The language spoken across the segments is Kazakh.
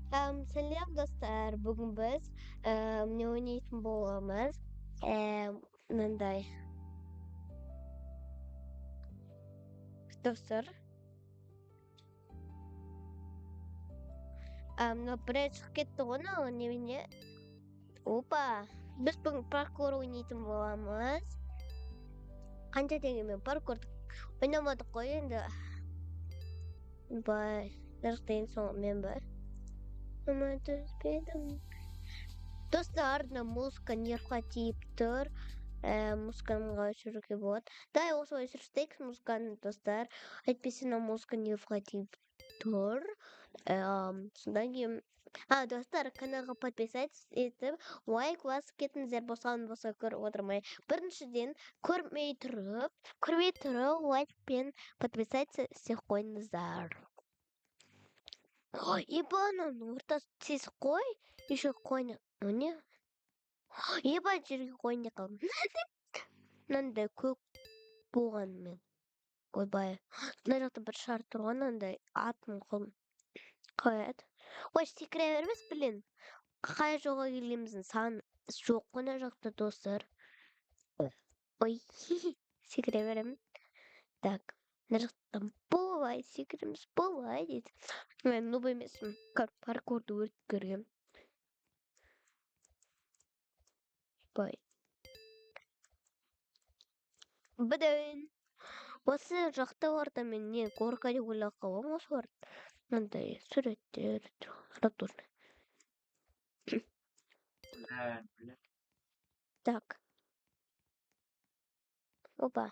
Сәлем, достар. Бүгін біз не ойнайтын боламыз? Мынандай. Достар. Мынау бір рет шығып кетті ғой мынау немене? Опа. Біз бүгін паркур ойнайтын боламыз. Қанша дегенмен паркур ойнамадық қой енді. Бай, мына жақта ең соңғы мен бар. Достар, мына музыка нервқа тиіп тұр. Музыканы қалай өшіруге болады? Давай осылай өшірсек музыканы, достар. Әйтпесе мына музыка нервқа тиіп тұр. Содан кейін достар, каналға подписаться етіп, лайк басып кетіңіздер, босаған болса көріп отырмай. Біріншіден, көрмей тұрып, лайк пен подписаться істеп қойыңыздар. Ой, ебаның ортасы тесік қой. Еще қойны. Не? Еба жерге қойын деп қалдым. Мынандай көк болғанымен. Ойбай. Мына жақта бір шар тұр ғой, мынандай атын қолым. Қалай еді? Ой, секіре бермес, блин. Қай жолға келгеніміздің саны жоқ қой мына жақта, достар. Ой, секіре беремін. Так, мына жақтан былай секіреміз, былай дейді. Мен нуб емеспін. Паркурды өтіп көргенмін. Бай. Бідін. Осы жақта барда мен не горка деп ойлап қалғанмын, осы бар. Мынандай суреттер радужный. Так. Опа.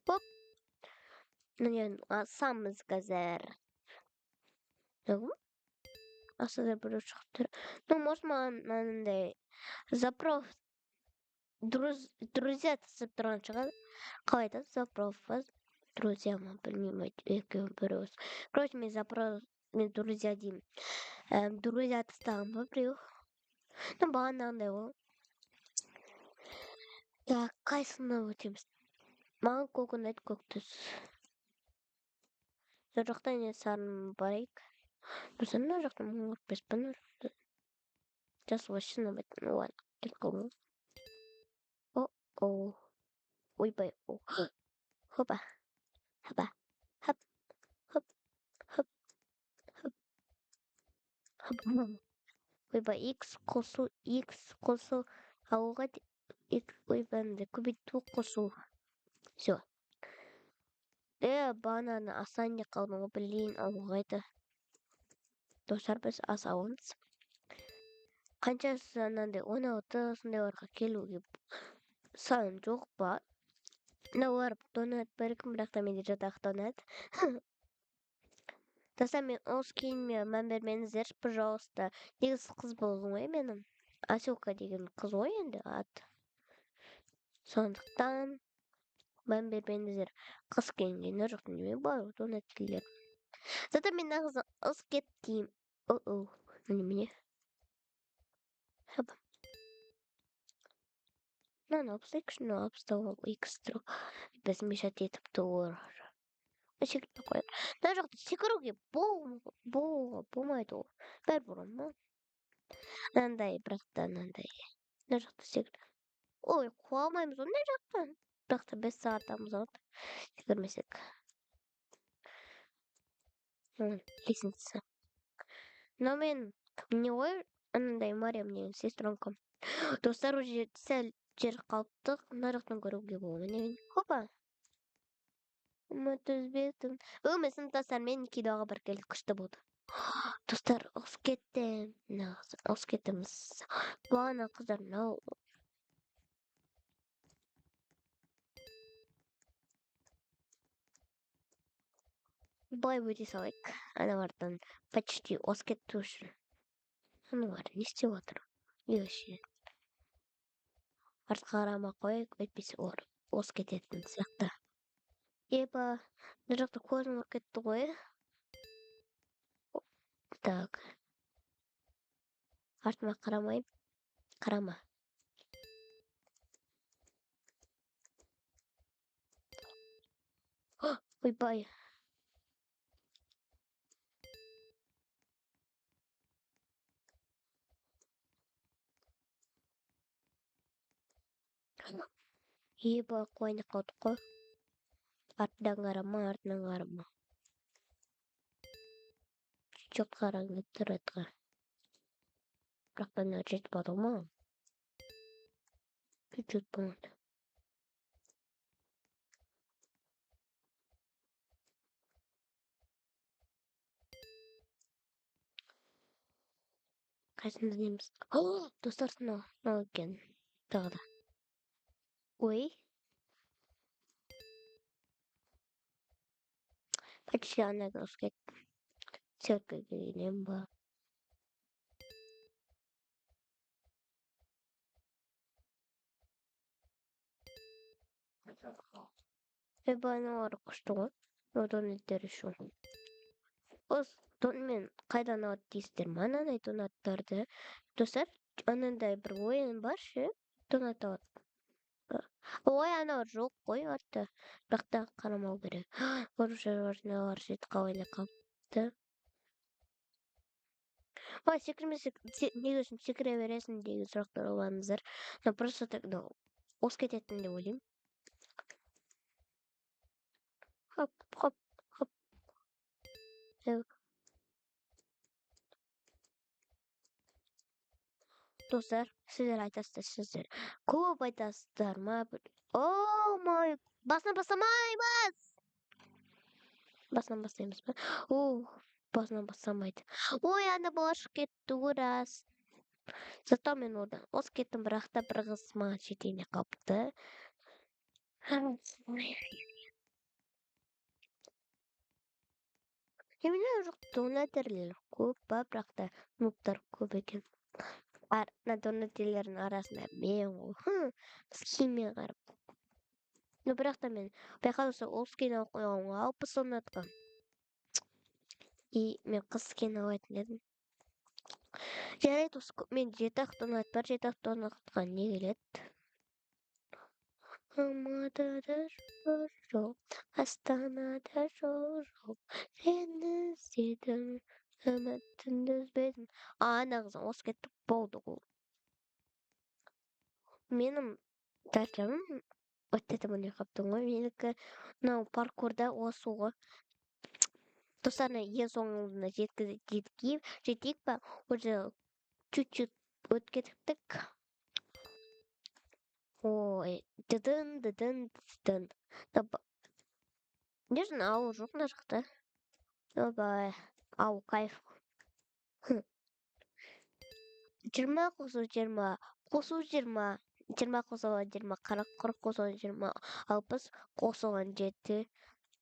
Оп. Міне асамыз қазір. Астында біреу шығып тұр. Ну, может, маған мынандай запрос друзья тастап тұрған шығар. Қалай айтады? Запрос друзья ма, білмеймін, екеуінің бірі осы. Короче, мен запрос, мен друзья деймін. Друзья тастаған ба біреу? Ну, бағанағындай ғой. Так, қайсысына өтеміз? Маған көк ұнайды, көк түс. Сол жақта не сарыны барайық. Достар, мына жақта мың қырық бес па? Жасыл вообще ұнамайды. Ну ладно, кетіп қалдым. О, о. Ойбай, о. Хопа. Хопа. Хоп. Хоп. Хоп. Хоп. Хоп. Ойбай, X қосу, X қосу, алуға X, ойбай, мындай көбейту қосу. Всё. Бананы асайын деп қалдым ғой, блин, алуға еді. Достар, біз ас аламыз. Қаншасы анандай 16 сондайларға келуге сан жоқ па? Мыналар донат бар екен, бірақ та менде жатақ донат. Достар, мен осы киіміме мән бермеңіздерші, пожалуйста. Негізі қыз болдым ғой менің. Аселка деген қыз ғой енді аты. Сондықтан мән бермеңіздер. Қыз киінген жоқ неме бар донаттілер. Зато мен нағыз ыз кеттім. О-о, немене? Хоп. Мынаны алып тастайықшы, мынаны алып тастауға экстра біз мешать етіп тұр. Секіріп қояйық. Мына жақта секіруге болмайды ғой. Бәрібір ма? Мынандай, бірақ та мынандай. Мына жақта секір. Ой, қуа алмаймыз ғой мына жақтан. Бірақ та 5 сағаттамыз ғой. Секірмесек. Лестница. Но мен не ғой, анандай Мариям деген сестренкам. Достар, уже сәл жер қалыптық. Мына жақтан көруге болады. Міне, хопа. Үміт үзбедім. Бүгін мен сыныптастарыммен киноға барып келдік, күшті болды. Достар, озып кеттім. Нағыз озып кеттіміз. Бағана қыздар мынау былай өте салайық. Аналардан почти озып кетті уже. Аналар не істеп отыр? И вообще. Артқа қарамай қояйық, әйтпесе олар озып кететін сияқты. Еба, мына жақта көзім ұрып кетті ғой. Так. Артыма қарамай. Қарама. Ойбай. Еба, қуайын деп қалдық қой. Артынан қарама, артынан қарама. Чуть-чуть қараң деп тұр артқа. Бірақ та ана жетіп алды ғой маған. Чуть-чуть болғанда. Қайсысын іздейміз? Достар, мынау мынау екен. Тағы да. Ой. Почти ана ұрысып кеттім. Церковьге келемін ба? Ойбай, аналар күшті ғой. Мынау донаттар еще. Осы мен қайдан алады дейсіздер ма анандай донаттарды? Достар, анандай бір ойын бар ше, донат алады. Ой, анау жоқ қой артта. Бірақ та қарамау керек. Мыналар жетіп қалайын деп қалыпты. Ой, секірмесе, неге үшін секіре бересің деген сұрақтар қоймаңыздар. Но просто так, ну, озып кететін деп ойлаймын. Хоп, хоп, хоп. Достар, сіздер айтасыздар, сіздер көп айтасыздар ма? О май, басынан бастамаймыз. Басынан бастаймыз ба? О, басынан бастамайды. Ой, ана бала шығып кетті, рас. Зато мен одан озып кеттім, бірақ та бір қыз маған жетейін деп қалыпты. Немене жоқ, донатерлер көп па, бірақ та нубтар көп екен. Мына донатерлердің арасында мен ғой. Скинмен қарап. Ну, бірақ та мен байқадым, ол скин алып қойған ғой, 60 донатқа. И мен қыз скин алатын едім. Жарайды, осы мен 7-ақ донат бар, 7-ақ донатқа не келеді? Алматыда жол жоқ, Астанада жол жоқ, сені іздедім, үмітімді үзбедім. Ана қыз озып кетті, болды ғой. Менің тәртібім өтті міне қаптым ғой. Менікі мынау паркурда осу ғой. Достар, ең соңына жетейік па? Уже чуть-чуть өтіп кеттік. Ой, дыдын, дыдын, дыдын. Не үшін ауыл жоқ мына жақта? Ойбай, ауыл кайф. 20 қосу 20, қосу 20, 20 қосылған 20, 40, 40 қосылған 20, 60 қосылған 7,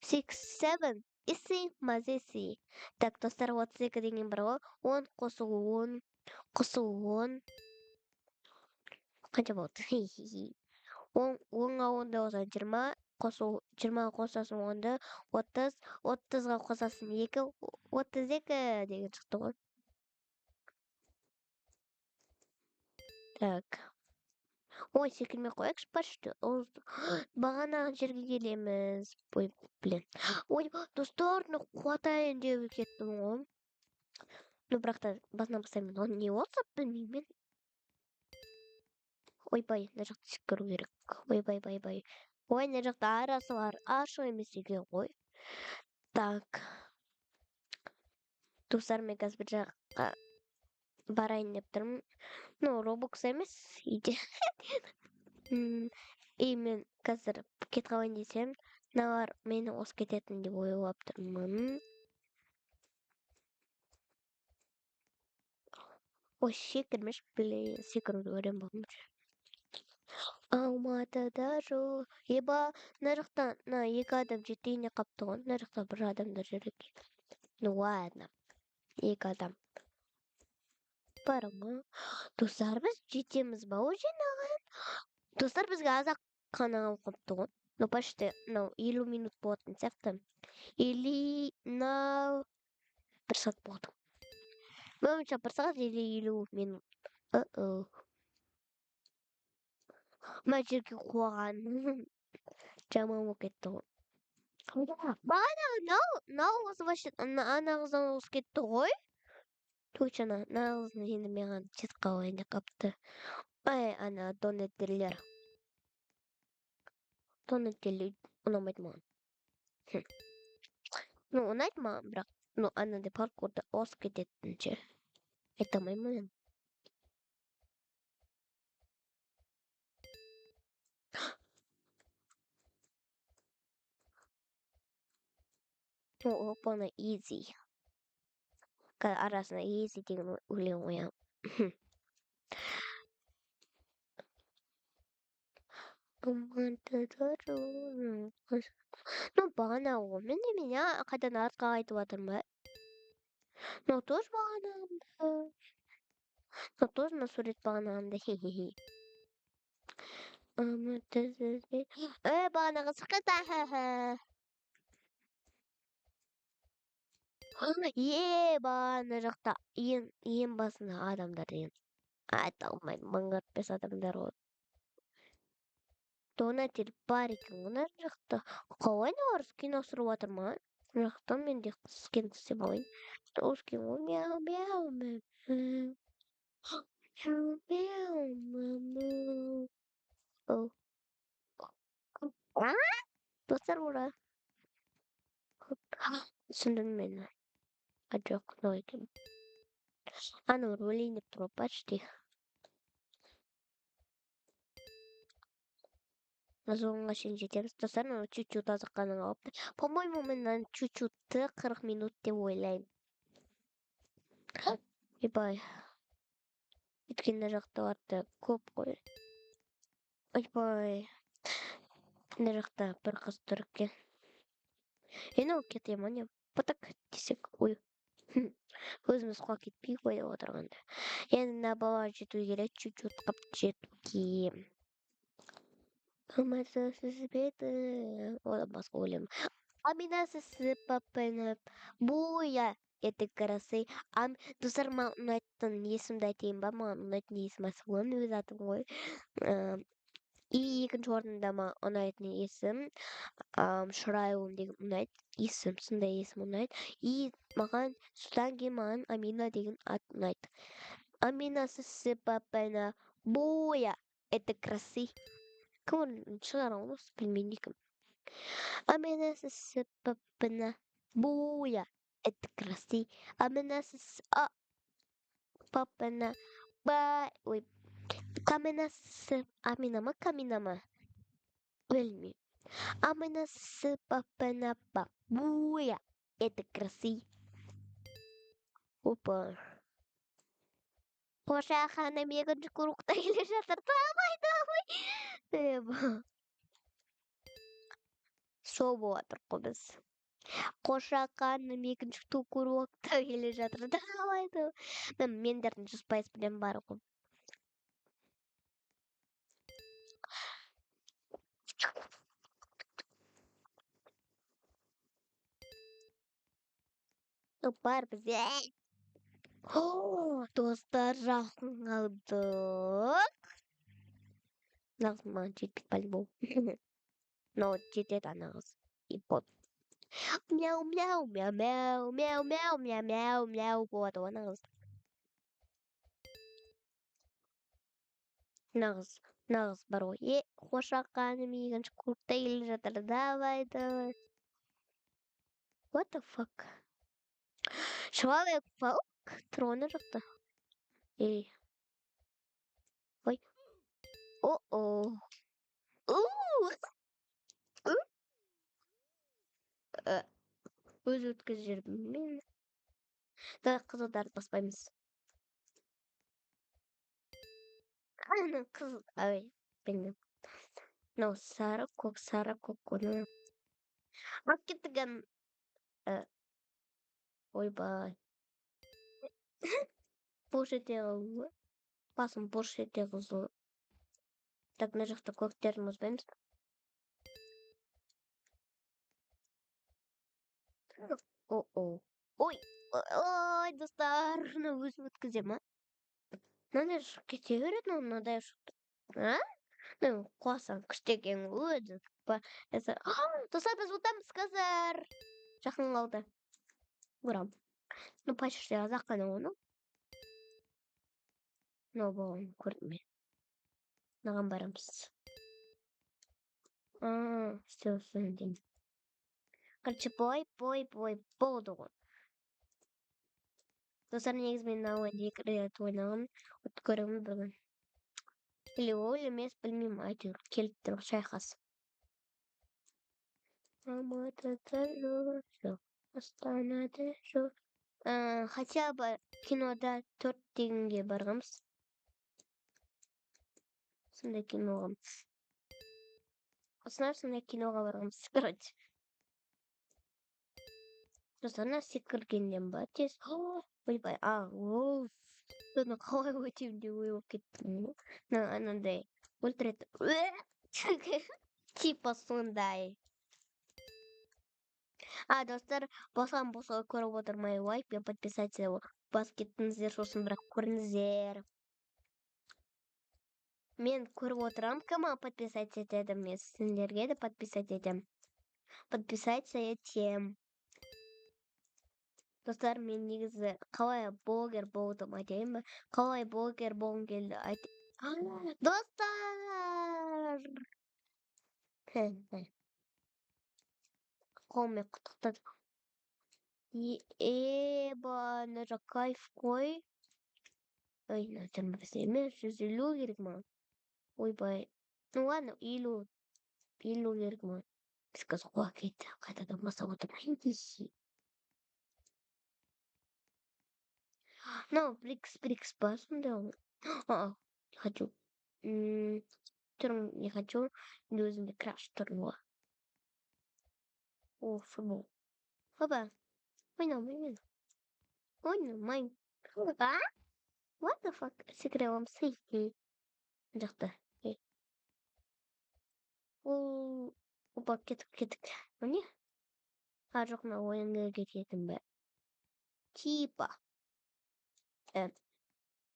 6, 7, иси, мазеси. Так, достар, 32 деген бар ғой. 10 қосу 10, қосу 10. Қанша болды? Онға онды қосасың 20, қосу 20 қосасың онды, 30, 30-ға қосасың 2, 32 деген шықты ғой. Так. Ой, секірмей қояйықшы, почти. Бағанағы жерге келеміз. Ой, блин. Ой, достар, мен қуатайын деп кеттім ғой. Ну, бірақ та басынан бастаймын. Ол не болса, білмеймін мен. Ойбай, мына жақта секіру керек. Ойбай, бай, бай. Ой, мына жақта арасы бар. Ашық емес екен ғой. Так. Достар, мен қазір бір жаққа барайын деп тұрмын. Ну, Roblox емес, үйде. И мен қазір кетіп қалайын десем, мыналар мені озып кететін деп ойлап тұрмын. Ой, секірмеш, блин, секіруді көремін болдым. Алматыда жол. Еба, мына жақта мына екі адам жетейін деп қалыпты ғой. Мына жақта бір адамдар жүр екен. Ну ладно. Екі адам. Бар ма? Достар, біз жетеміз ба ол жинаған? Достар, бізге аз-ақ қана қалып қалыпты ғой. Ну, почти, мынау 50 минут болатын сияқты. Или мынау бір сағат болды. Меніңше бір сағат или 50 минут. Ы-ы. Мына жерге қуаған. Жаман болып кетті ғой. Бағанағы мынау қыз вообще ана қыздан озып кетті ғой. Точно, мына қыздың енді маған жетіп қалайын деп қалыпты. Ай, ана донеттерлер. Донателло ұнамайды маған. Ну, ұнайды маған, бірақ ну анандай паркурда озып кететін ше. Айта алмаймын енді. О, опана, изи. Қазір арасына изи деген өлең қоямын. Ну, бағана ғой. Мен немене қайтадан артқа қайтып жатырмын ба? Ну, тоже бағанағындай. Ну, тоже мына сурет бағанағындай. Хе-хе-хе. Бағанағы шықты. Е, ана жақта ең басында адамдар деген. Айта алмаймын, 1045 адамдар ғой. Донатель бар екен ғой мына жақта. Қалай мыналар скин ауыстырып жатыр ма? Мына жақтан мен де скин істеп алайын. Ол скин ғой. Мяу, мяу, мяу. Мяу, мяу, мяу, мяу. Достар, ура. Түсіндім мен. А жоқ, мынау екен. Анау өлейін деп тұр ғой, почти. Соңға шейін жетеміз. Достар, мынау чуть-чуть азық қана қалыпты. По-моему, мен мынаны чуть-чутты 40 минут деп ойлаймын. Ойбай. Өйткені мына жақта барда көп қой. Ойбай. Мына жақта бір қыз тұр екен. Енді ол кете ма не? Пытық десек, ой. Өзіміз құлап кетпейік қой деп отырғанда. Енді мына балаға жету керек, чуть-чуть қып жетуге. Одан басқа өлең. Амина папаны буя это красы. Ам достар, маған ұнайтын есімді айтайын ба? Маған ұнайтын есім Асылым, өз атым ғой. И екінші орында маған ұнайтын есім Шырайлым деген ұнайды. Есім, сондай есім ұнайды. И маған содан кейін маған Амина деген ат ұнайды. Амина папаны буя это красы. Кім шығарған осы білмеймін кім. Амина папына буя это красы. Амина папына ба ой Камина с Амина ма Камина ма білмеймін. Амина с папына ба буя это красы. Опа. Қоша ханым екінші кругта келе жатыр. Давай, давай. Шоу болып жатыр қой біз. Қоша ханым екінші кругта келе жатыр. Давай, давай. Мен мендердің 100% білем бар ғой. Бар бізде. О, достар, жақын қалдық. Мына қыз маған жетпейді по-любому. Но жетеді ана қыз. И вот. Мяу, мяу, мяу, мяу, мяу, мяу, мяу, мяу, мяу болады ғой ана қыз. Мына қыз, мына қыз бар ғой. Е, Қоша ханым екінші кругта келе жатыр. Давай, давай. What the fuck? Человек паук тұр ғой ана жақта. Ей. Ой. О-о. Өзі өткізіп жібердім мен. Давай қызылдарды баспаймыз. Ана қызыл, ой, білмеймін. Мынау сары, көк, сары, көк. Оны алып кеттік. Ойбай. Бош ете қалды. Басым бош ете қызыл. Так, мына жақта көктерін баспаймыз. О-о. Ой, ой, достар, мына өзім өткізе ма? Мынандай шығып кете береді, мынадай шықты. А? Ну, құласаң күшті екен ғой өзі. Достар, біз ұтамыз қазір. Жақын қалды. Урам. Ну, почти аз-ақ қана оны. Мынау болғанын көрдім мен. Мынаған барамыз. А, все, түсіндім. Короче, былай, былай, былай болды ғой. Достар, негізі мен мына ойынды екі рет ойнағанмын. Вот көремін бүгін. Или ол емес, білмеймін, әйтеуір келіп тұр шайқас. Алматыда жоқ, Астанада жоқ. Хотя бы кинода 4 дегенге барғанбыз. Сондай киноға. Осындай сондай киноға барғанбыз, короче. Достар, мына секіргеннен ба тез. Ойбай, а, оу. Бұны қалай өтемін деп ойлап кеттім ғой. Мына анандай өлтіреді. Типа сондай. А, достар, болсам болса көріп отырмай лайк пен подписаться басып кеттіңіздер, сосын бірақ көріңіздер. Мен көріп отырамын, кім подписаться етеді, мен сендерге де подписать етемін. Подписаться етем. Достар, мен негізі қалай блогер болдым айтайын ба? Қалай блогер болғым келді айт. Достар! Қолыммен құттықтадым. Еба, мына жақ кайф қой. Ой, мына жиырма бес емес, 150 керек маған. Ойбай. Ну ладно, 50 керек маған. Біз қазір қуа кетті, қайтадан бастап отырмын. Ну, брикс, брикс ба, сондай ғой. А, не хочу. Түрін не хочу. Мен өзімде краш түрім ғой. О, футбол. Опа. Ойнамаймын мен. Ойнамаймын. А? What the fuck? Секіре аламыз. Мына жақта. Ол, опа, кеттік, кеттік. Міне? А, жоқ, мына ойынға кететін бе? Типа.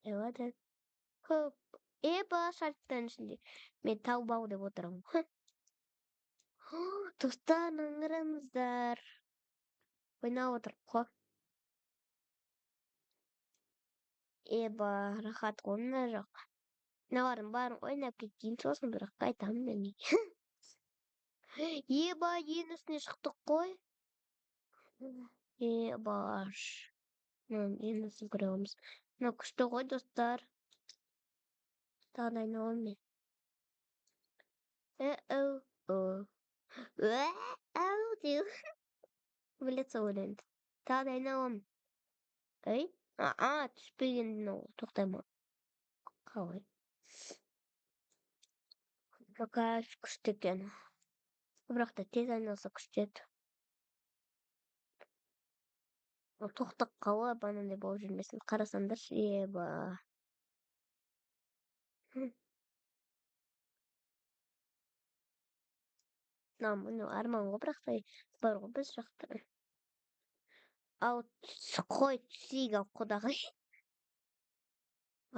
Ладно. Хоп. Еба, шарттың ішінде. Мен тауып деп отырамын. Достар, аңғарыңыздар. Ойнап отырып қой. Еба, рахат қой мына жақ. Мыналардың бәрін ойнап кетейін, сосын бірақ қайтамын мен үйге. Еба, ең үстіне шықтық қой. Еба. Ең үстін көре аламыз. Мынау күшті ғой, достар. Тағы да айналамын мен. Деп. Білет ойланды. Тағы да айналамын. Ей, а, түспеген мынау, тоқтаймын. Қалай? Кайф күшті екен. Бірақ та тез айналса күшті еді. Тоқтап қалып, анандай болып жүрмесін. Қарасаңдаршы, еба. Мынау арман ғой, бірақ та бар ғой біз жақта. Ал қой түсейік, ал құдағай.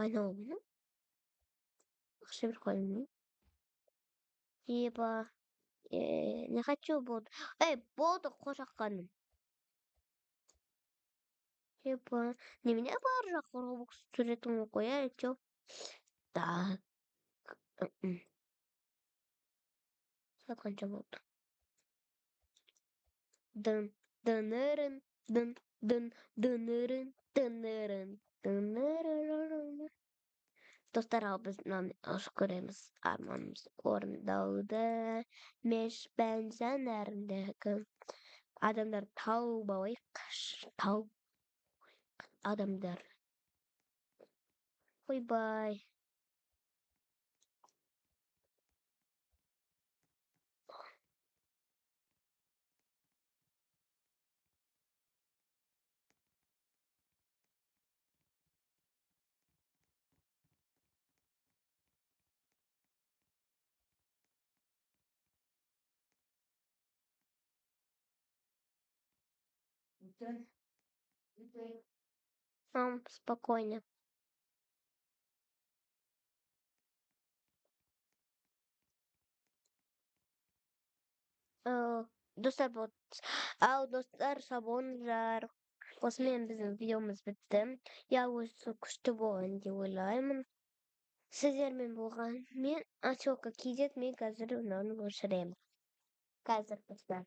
Айналып ақша беріп қойдым. Еба. Не хочу болды. Ей, болды қошаққаным. Еба. Немене бар жақ Roblox суретін қояйық, чё? Так. Сағат қанша болды? Дын, дынырын, дын, дын, дынырын, дынырын, дынырын. Достар, ал біз мынаны ашып көреміз. Арманымыз орындалды. Меш бензинеріндегі адамдар тауып алайық. Тауып адамдар. Ойбай. Спокойно. Достар, вот. Ал, достар, сау. Осымен біздің видеомыз бітті. Я осы күшті болған деп ойлаймын. Сіздермен болған мен, Асёка Kz. Мен қазір мынаны өшіремін. Қазір, достар.